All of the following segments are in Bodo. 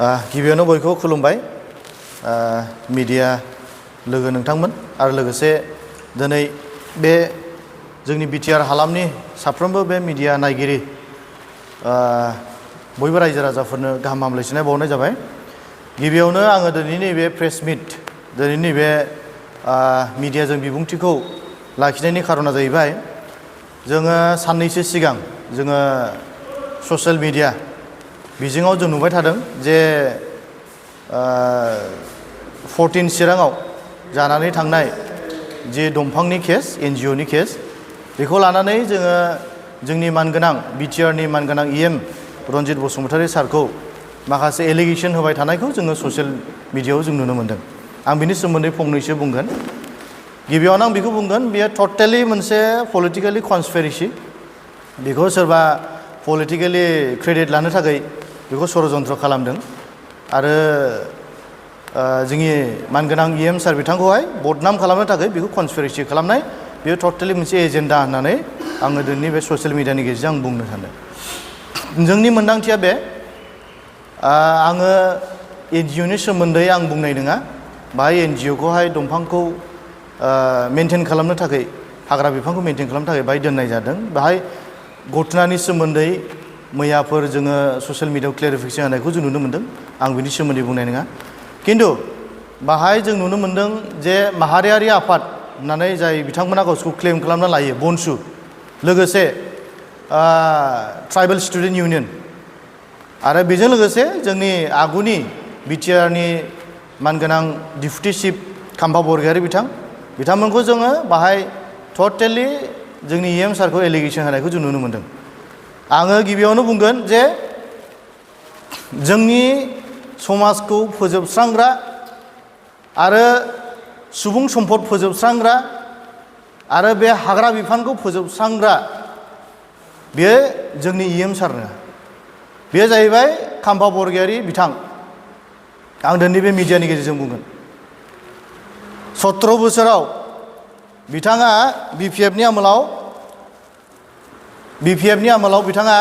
गिबियावनो बयखौबो खुलुमबाय मिडिया लोगो नोंथांमोन आरो लोगोसे दिनै बे जोंनि बिटिआर हालामनि साफ्रोमबो बे मिडिया नायगिरि बयबो रायजो राजाफोरनो गाहाम हामलायथिनाय बावनाय जाबाय। गिबियावनो आङो दिनैनि बे प्रेस मिट दिनैनि बे मिडियाजों बिबुंथिखौ लाखिनायनि खारना जाहैबाय जोङो साननैसो सिगां जोङो ससियेल मिडिया बिजोङाव जों नुबाय थादों जे 14 चिराङाव जानानै थांनाय जे दंफांनि केस एनजिअनि केस बेखौ लानानै जोङो जोंनि मानगोनां बिटिआरनि मानगोनां इएम रनजित बसुमतारी सारखौ माखासे एलिगेसन होबाय थानायखौ जोङो ससियेल मिडियायाव जों नुनो मोनदों। आं बिनि सोमोन्दै फंनैसो बुंगोन। गिबियावनो आं बेखौ बुंगोन बेयो टटेलि मोनसे पलिटिकेलि कनस्पिरेसि। बेखौ सोरबा पलिटिकेलि क्रेडिट लानो थाखाय बेखौ षड़यन्त्र खालामदों आरो जोंनि मानगोनां इएम सार बिथांखौहाय बदनाम खालामनो थाखाय बेखौ कनस्पिरेसि खालामनाय बेयो टटेलि मोनसे एजेन्डा होननानै आङो दिनैनि बे ससियेल मिडियानि गेजेरजों आं बुंनो सानदों। जोंनि मोनदांथिया बे आङो एनजिअनि सोमोन्दै आं बुंनाय नङा। बाहाय एनजिअखौहाय दंफांखौ मेनटेन खालामनो थाखाय हाग्रा बिफांखौ मेनटेन खालामनो थाखाय बाहाय दोननाय जादों। बाहाय घटनानि सोमोन्दै मैयाफोर जोङो ससियेल मिडियायाव क्लेरिफिकेसन होनायखौ जों नुनो मोन्दों। आं बिनि सोमोन्दै बुंनाय नङा। खिन्थु बाहाय जों नुनो मोन्दों जे माहारियारि आफाद होननानै जाय बिथांमोना गावसोरखौ क्लेम खालामना लायो बनसु लोगोसे ट्राइबेल स्टुडेन्ट इउनियन आरो बेजों लोगोसे जोंनि आगुनि बिटिआरनि मानगोनां डिप्युटि चिफ खाम्फा बरगयारी बिथांमोनखौ जोङो बाहाय टटेलि जोंनि इएम सारखौ एलिगेसन होनायखौ जों नुनो मोन्दों। आङो गिबियावनो बुंगोन जे जोंनि समाजखौ फोजोबस्रांग्रा आरो सुबुं सम्पद फोजोबस्रांग्रा आरो बे हाग्रा बिफानखौ फोजोबस्रांग्रा बेयो जोंनि इएम सारनो बेयो जाहैबाय खाम्फा बरगयारी बिथां। आं दिनै बे मिडियानि गेजेरजों बुंगोन 17 बोसोराव बिथाङा बिपिएफनि आमोलाव बिथाङा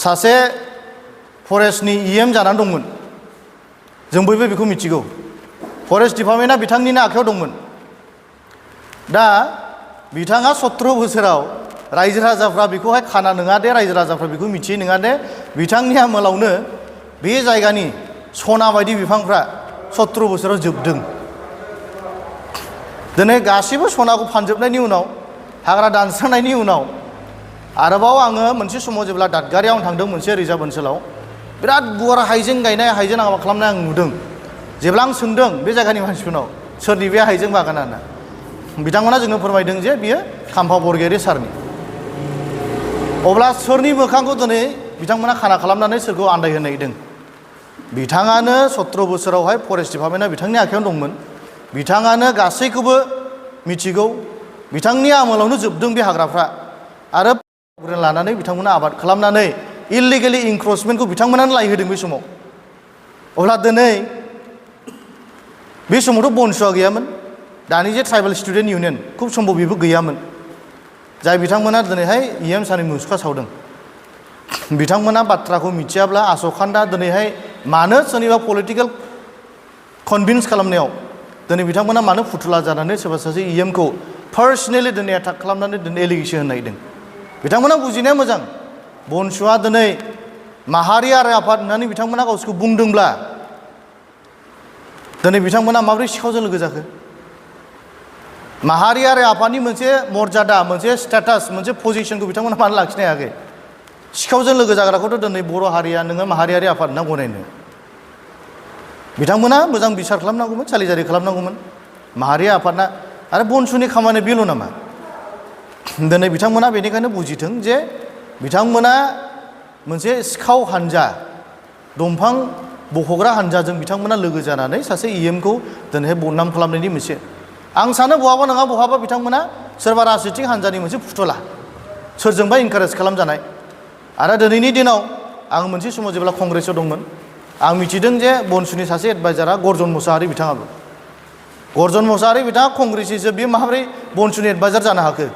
सासे फरेस्टनि इएम जानानै दंमोन। जों बयबो बेखौ मिथिगौ। फरेस्ट डिपार्टमेन्टआ बिथांनिनो आखायाव दंमोन। दा बिथाङा 17 बोसोराव रायजो राजाफ्रा बेखौहाय खाना नङा दे रायजो राजाफ्रा बेखौ मिथियो नङा दे बिथांनि आमोलावनो बे जायगानि सना बायदि बिफांफ्रा 17 बोसोराव जोबदों। दिनै गासैबो सनाखौ फानजोबनायनि उनाव हाग्रा दानस्रांनायनि उनाव आरोबाव आङो मोनसे समाव जेब्ला दादगारियाव थांदों मोनसे रिजार्भ ओनसोलाव बिराद गुवार हाइजें गायनाय हाइजें आबाद खालामनाय आं नुदों। जेब्ला आं सोंदों बे जायगानि मानसिफोरनाव सोरनि बे हाइजें बागाना होनना बिथांमोना जोंनो फोरमायदों जे बियो खाम्फा बरगयारी सारनि। अब्ला सोरनि मोखांखौ दिनै बिथांमोना खाना खालामनानै सोरखौ आन्दायहोनो नागिरदों? बिथाङानो 17 बोसोरावहाय फरेस्ट डिपार्टमेन्टआ बिथांनि आखायावनो दंमोन। बिथाङानो गासैखौबो मिथिगौ। बिथांनि आमोलावनो जोबदों बे हाग्राफ्रा आरो लानानै बिथांमोना आबाद खालामनानै इलिगेलि इंक्रचमेन्टखौ बिथांमोनानो लायहोदों बे समाव। अब्ला दिनै बे समावथ' बनसुआ गैयामोन। दानि जे ट्राइबेल स्टुडेन्ट इउनियन खुब सम्भब बेबो गैयामोन। जाय बिथांमोना दिनैहाय इएम सारनि मुसुखा सावदों बिथांमोना बाथ्राखौ मिथियाब्ला आसखान्दा दिनैहाय मानो सोरनिबा पलिटिकेल कनभिन्स खालामनायाव दिनै बिथांमोना मानो फुथुला जानानै सोरबा सासे इएमखौ पार्सनेलि दिनै एटाक खालामनानै दिनै एलिगेसन होनो नागिरदों? बिथांमोना बुजिनाया मोजां। बनसुआ दिनै माहारियारि आफाद होननानै बिथांमोना गावसोरखौ बुंदोंब्ला दिनै बिथांमोना माबोरै सिखावजों लोगो जाखो? माहारियारि आफादनि मोनसे मर्यादा मोनसे स्टेटास मोनसे पजिसनखौ बिथांमोना मानो लाखिनो हायाखै? सिखावजों लोगो जाग्राखौथ' दिनै बर' हारिया नोङो माहारियारि आफाद होनना गनायनो बिथांमोना मोजां बिसार खालामनांगौमोन सालिजारि खालामनांगौमोन माहारि आफादना। आरो बनसुनि खामानि बेल' नामा? दिनै बिथांमोना बेनिखायनो बुजिथों जे बिथांमोना मोनसे सिखाव हान्जा दंफां बख'ग्रा हान्जाजों बिथांमोना लोगो जानानै सासे इएमखौ दिनैहाय बदनाम खालामनायनि मोनसे आं सानो बहाबा नङा बहाबा बिथांमोना सोरबा राजनितिक हान्जानि मोनसे फुथुला सोरजोंबा इनकारेज खालामजानाय। आरो दिनैनि दिनाव आं मोनसे समाव जेब्ला कंग्रेसआव दंमोन आं मिथिदों जे बनसुनि सासे एडभाइजारा गर्जन मोसाहारि बिथाङाबो गर्जन मोसाहारि बिथाङा कंग्रेसनिसो बियो माबोरै बनसुनि एडभाइजार जानो हाखो?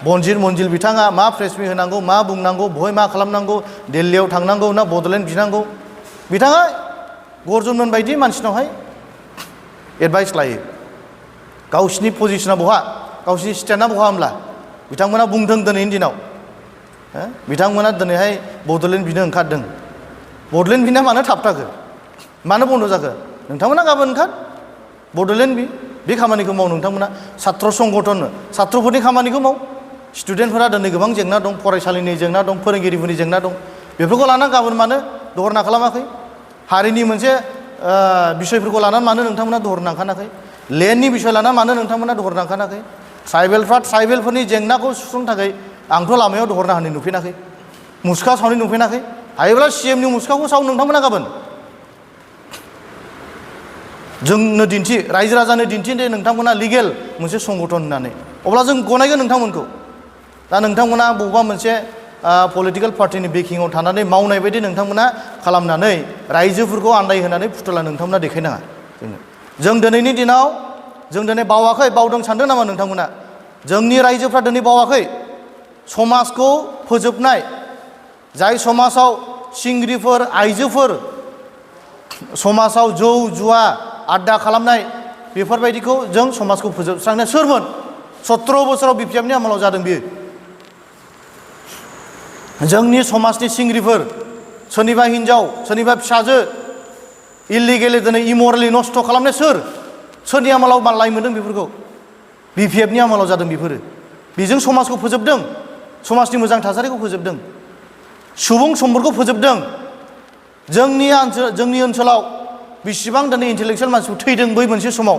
बनजिर मन्जिल बिथाङा मा प्रेस मिट होनांगौ मा बुंनांगौ बहाय मा खालामनांगौ दिल्लीयाव थांनांगौ ना बड'लेण्ड बिनांगौ बिथाङा गर्जनमोन बायदि मानसिनावहाय एडभाइस लायो गावसिनि पजिशना बहा गावसिनि स्टेन्डआ बहा होमब्ला बिथांमोना बुंदों दिनैनि दिनाव बिथांमोना दिनैहाय बड'लेण्ड बिनो ओंखारदों बड'लेण्ड बिना मानो थाबथाखो मानो बन्द' जाखो नोंथांमोना गाबोन ओंखार बड'लेण्ड बे खामानिखौ माव नोंथांमोना सात्र संगठन सात्रफोरनि खामानिखौ माव स्टुडेन्टफोरा दिनै गोबां जेंना दं फरायसालिनि जेंना दं फोरोंगिरिफोरनि जेंना दं बेफोरखौ लानानै गाबोन मानो धरना खालामाखै हारिनि मोनसे बिसयफोरखौ लानानै मानो नोंथांमोना धरना ओंखाराखै लेन्डनि बिसय लानानै मानो नोंथांमोना धरना ओंखाराखै ट्राइबेलफोरनि जेंनाखौ सुस्रांनो थाखाय आंथ' लामायाव धरना होनाय नुफेनाखै मुसुखा सावनाय नुफेनाखै हायोब्ला CMनि मुसुखाखौ साव नोंथांमोना गाबोन जोंनो दिन्थि रायजो राजानो दिन्थि दे नोंथांमोना लिगेल मोनसे संगठन होननानै अब्ला जों गनायगोन नोंथांमोनखौ दा नोंथांमोना बबेबा मोनसे पलिटिकेल पार्टिनि बेकिंआव थानानै मावनाय बायदि नोंथांमोना खालामनानै रायजोफोरखौ आन्दायहोनानै फुथुला नोंथांमोना देखायनाङा जों दिनैनि दिनाव जों दिनै बावाखै बावदों सानदों नामा नोंथांमोना जोंनि रायजोफ्रा दिनै बावाखै समाजखौ फोजोबनाय जाय समाजाव सिंग्रिफोर आइजोफोर समाजाव जौ जुवा आड्डा खालामनाय बेफोरबायदिखौ जों समाजखौ फोजोबस्रांनाय सोरमोन 17 बोसोराव BPFनि आमोलाव जादों बियो जोंनि समाजनि सिंग्रिफोर सोरनिबा हिन्जाव सोरनिबा फिसाजो इलिगेलि दिनै इमरेलि नस्थ' खालामनाय सोरनि आमोलाव मालाय मोनदों बेफोरखौ BPFनि आमोलाव जादों बेफोरो बेजों समाजखौ फोजोबदों समाजनि मोजां थासारिखौ फोजोबदों सुबुं सम्पदखौ फोजोबदों जोंनि ओनसोलाव बेसेबां दिनै इन्टेलेक्सुवेल मानसिफोर थैदों बै मोनसे समाव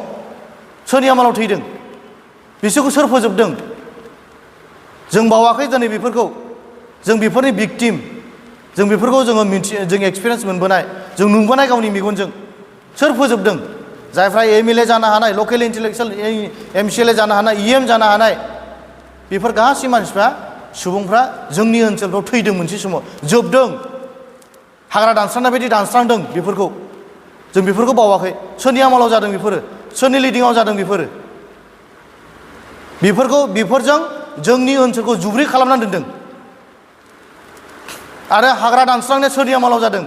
सोरनि आमोलाव थैदों बिसोरखौ सोर फोजोबदों जों बावाखै दिनै बेफोरखौ जों बेफोरनि भिक्टिम जों बेफोरखौ जों एक्सपिरियेन्स मोनबोनाय जों नुबोनाय गावनि मेगनजों सोर फोजोबदों जायफ्रा MLA जानो हानाय लकेल इन्टेलेक्सुवेल MCLA जानो हानाय EM जानो हानाय बेफोर गासै मानसिफ्रा सुबुंफ्रा जोंनि ओनसोलफ्राव थैदों मोनसे समाव जोबदों हाग्रा दानस्रांनाय बायदि दानस्रांदों बेफोरखौ जों बेफोरखौ बावाखै सोरनि आमोलाव जादों बेफोरो सोरनि लिडिङाव जादों बेफोरजों जोंनि ओनसोलखौ जुब्रि खालामनानै दोनदों आरो हाग्रा दानस्रांनाय सोरनि आमोलाव जादों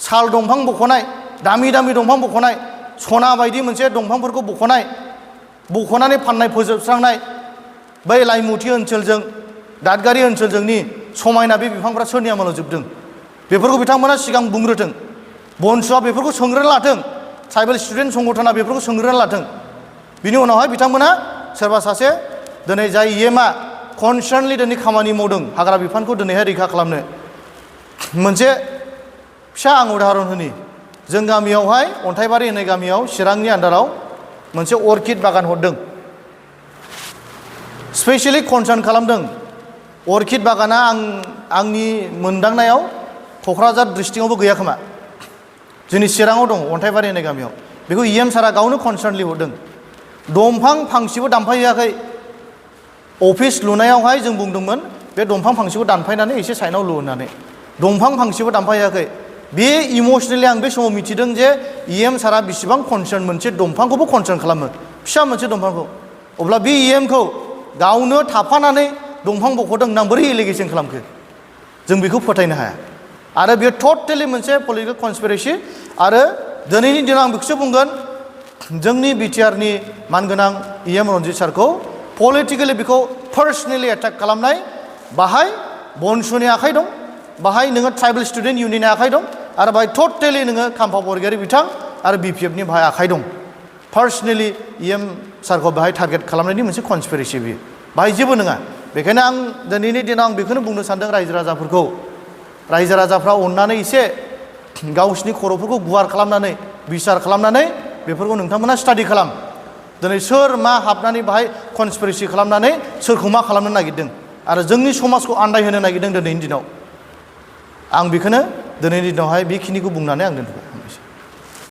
साल दंफां बख'नाय दामि दंफां बख'नाय सना बायदि मोनसे दंफांफोरखौ बख'नानै फाननाय फोजोबस्रांनाय बै लाइमुथि ओनसोलजों दादगारि ओनसोलजोंनि समायना बे बिफांफ्रा सोरनि आमोलाव जोबदों बेफोरखौ बिथांमोना सिगां बुंग्रोथों बनसुआ बेफोरखौ सोंग्रोना लाथों ट्राइबेल स्टुडेन्ट संगठना बेफोरखौ सोंग्रोना लाथों बिनि उनावहाय बिथांमोना सोरबा सासे दिनै जाय EMआ कनसार्नलि दिनै खामानि मावदों हाग्रा बिफानखौ दिनैहाय रैखा खालामनो मोनसे फिसा आं उदाहरन होनि जों गामियावहाय अन्थाइबारि होननाय गामियाव चिरांनि आन्दाराव मोनसे अर्किड बागान हरदों स्पेसियेलि कनसार्न खालामदों अर्किड बागाना आंनि मोनदांनायाव क'क्राझार डिस्ट्रिक्टआवबो गैया खोमा जोंनि चिराङाव दं अन्थाइबारि होननाय गामियाव बेखौ EM सारा गावनो कनसार्नलि हरदों दंफां फांसेबो दानफायहैयाखै अफिस लुनायावहाय जों बुंदोंमोन बे दंफां फांसेखौ दानफायनानै एसे साइडआव लु होननानै दंफां फांसेबो दानफायहैयाखै बे इमसनेलि आं बे समाव मिथिदों जे EM सारा बेसेबां कनसार्न मोनसे दंफांखौबो कनसार्न खालामो फिसा मोनसे दंफांखौ अब्ला बे EMखौ गावनो थाफानानै दंफां बख'दों होनना बोरै एलिगेसन खालामखो जों बेखौ फोथायनो हाया आरो बेयो टटेलि मोनसे पलिटिकेल कनस्पिरेसि आरो दिनैनि दिनाव आं बेखौसो बुंगोन जोंनि BTRनि मानगोनां EM रन्जित सारखौ पलिटिकेलि बेखौ पार्सनेलि एटाक खालामनाय बाहाय बनसुनि आखाइ दं बाहाय नोङो ट्राइबेल स्टुडेन्ट इउनियननि आखाइ दं आरो बाहाय टटेलि नोङो खाम्फा बरगयारि बिथां आरो BPFनि बाहाय आखाइ दं पार्सनेलि EM सारखौ बाहाय टारगेट खालामनायनि मोनसे कनस्पिरेसि बियो बाहाय जेबो नङा बेखायनो आं दिनैनि दिनाव आं बेखौनो बुंनो सानदों रायजो राजाफोरखौ रायजो राजाफ्रा अननानै एसे गावसिनि खर'फोरखौ गुवार खालामनानै बिसार खालामनानै बेफोरखौ नोंथांमोना स्टाडि खालाम दिनै सोर मा हाबनानै बाहाय कनस्पिरेसि खालामनानै सोरखौ मा खालामनो नागिरदों आरो जोंनि समाजखौ आन्दायहोनो नागिरदों दिनैनि दिनाव आं बेखौनो दिनैनि दिनावहाय बेखिनिखौ बुंनानै आं दोनथ'बाय